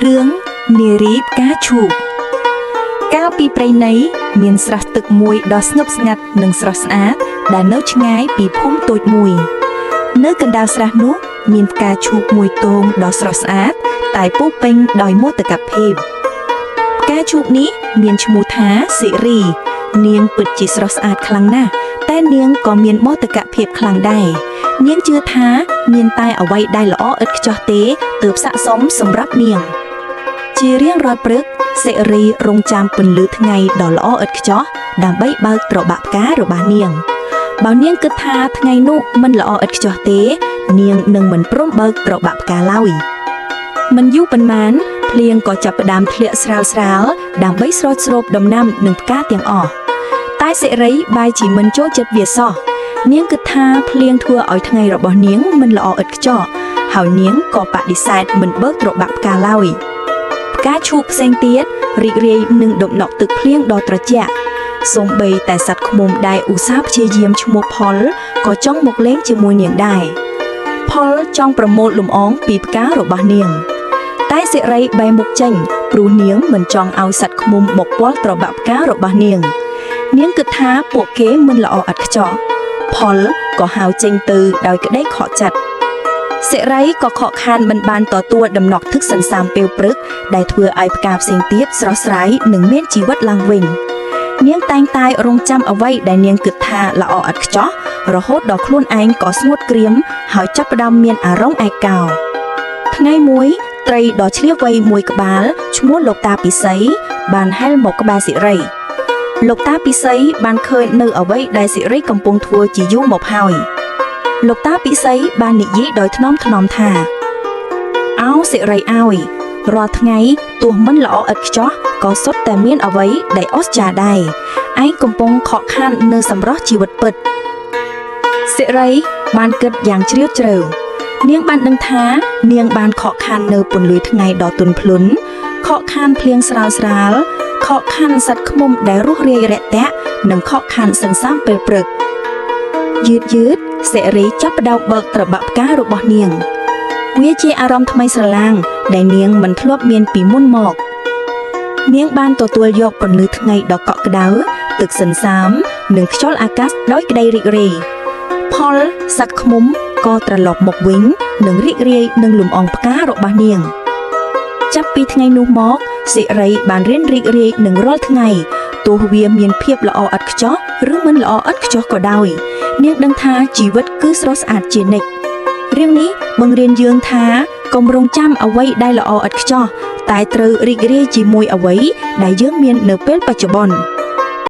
រឿងនារីផ្កាឈូកកាលពីព្រៃន័យមានស្រះទឹកមួយដ៏ស្ងប់ស្ងាត់និងស្រស់ស្អាតដែលនៅឆ្ងាយពីភូមិតូចមួយ នៅកណ្ដាលស្រះនោះមានផ្កាឈូកមួយទងដ៏ស្រស់ស្អាត តែពោរពេញដោយមោទកភាពផ្កាឈូកនេះមានឈ្មោះថាសិរី នាងពិតជាស្រស់ស្អាតខ្លាំងណាស់តែនាងក៏មានមោទកភាពខ្លាំងដែរនាងជឿថាមានតែអ្វីដែលល្អឥតខ្ចោះទេទើបស័ក្តិសមសម្រាប់នាង ជារៀងរាល់ព្រឹកសិរីរងចាំពន្លឺថ្ងៃដ៏ល្អឥតខ្ចោះដើម្បីបើកត្របាក់ផ្ការបស់នាង បើនាងគិតថាថ្ងៃនោះមិនល្អឥតខ្ចោះទេ នាងនឹងមិនព្រមបើកត្របាក់ផ្កាឡើយមិនយូរប៉ុន្មានភ្លៀងក៏ចាប់ផ្ដើមធ្លាក់ស្រាលស្រាលៗដើម្បីស្រោចស្រពដំណាំនិងផ្កាទាំងអស់តែសិរីបែរជាមិនចូលចិត្តវាសោះនាងគិតថាភ្លៀងធ្វើឲ្យថ្ងៃរបស់នាងមិនល្អឥតខ្ចោះហើយនាងក៏បដិសេធមិនបើកត្របាក់ផ្កាឡើយ ផ្កាឈូកផ្សេងទៀតរីករាយនឹងដំណក់ទឹកភ្លៀងដ៏ត្រជាក់សូម្បីតែសត្វឃ្មុំដែលឧស្សាហ៍ព្យាយាមឈ្មោះផលក៏ចង់មកលេងជាមួយនាងដែរផលចង់ប្រមូលលំអងពីផ្ការបស់នាង តែសិរីបែរមុខចេញព្រោះនាងមិនចង់ឲ្យសត្វឃ្មុំមកពាល់ត្របាក់ផ្ការបស់នាង នាងគិតថាពួកគេមិនល្អឥតខ្ចោះផលក៏ហៅចេញទៅដោយក្តីខកចិត្ត សិរីក៏ខកខានមិនបានទទួលដំណក់ទឹកសន្សាមពេលព្រឹកដែលធ្វើឲ្យផ្កាផ្សេងទៀតស្រស់ស្រាយនិងមានជីវិតឡើងវិញ នាងតែងតែរងចាំអ្វីដែលនាងគិតថាល្អឥតខ្ចោះរហូតដល់ខ្លួនឯងក៏ស្ងួតក្រៀមហើយចាប់ផ្ដើមមានអារម្មណ៍ឯកោ ថ្ងៃមួយត្រីដ៏ឈ្លាសវៃមួយក្បាលឈ្មោះលោកតាពិសីបានហែលមកក្បែរសិរី លោកតាពិសីបានឃើញនៅអ្វីដែលសិរីកំពុងធ្វើជាយូរមកហើយ លោកតាពិសីបាននិយាយដោយថ្នមថ្នមថា អោសិរីអើយរាល់ថ្ងៃទោះមិនល្អឥតខ្ចោះក៏សុទ្ធតែមានអ្វីដែលអស្ចារ្យដែរឯងកំពុងខកខាននៅសម្រស់ជីវិតពិតសិរីបានគិតយ៉ាងជ្រាលជ្រៅនាងបានដឹងថានាងបានខកខាននៅពន្លឺថ្ងៃដ៏ទន់ភ្លន់ខកខានភ្លៀងស្រាលស្រាលខកខានសត្វឃ្មុំដែលរស់រាយរាក់ទាក់និងខកខានសន្សំពេលព្រឹក យឺតយឺតសិរីចាប់ផ្ដើមបើកត្របាក់ផ្ការបស់នាង វាជាអារម្មណ៍ថ្មីស្រឡាងដែលនាងមិនធ្លាប់មានពីមុនមក នាងបានទទួលយកពន្លឺថ្ងៃដ៏កក់ក្ដៅទឹកសន្សើមនិងខ្យល់អាកាសដោយក្តីរីករាយផលសត្វឃ្មុំក៏ត្រឡប់មកវិញនិងរីករាយនឹងលំអងផ្ការបស់នាង ចាប់ពីថ្ងៃនោះមកសិរីបានរៀនរីករាយនឹងរាល់ថ្ងៃទោះវាមានភាពល្អឥតខ្ចោះឬមិនល្អឥតខ្ចោះក៏ដោយ នាងដឹងថាជីវិតគឺស្រស់ស្អាតជានិច្ចរឿងនេះបង្រៀនយើងថាកុំរងចាំអ្វីដែលល្អឥតខ្ចោះតែត្រូវរីករាយជាមួយអ្វីដែលយើងមាននៅពេលបច្ចុប្បន្ន។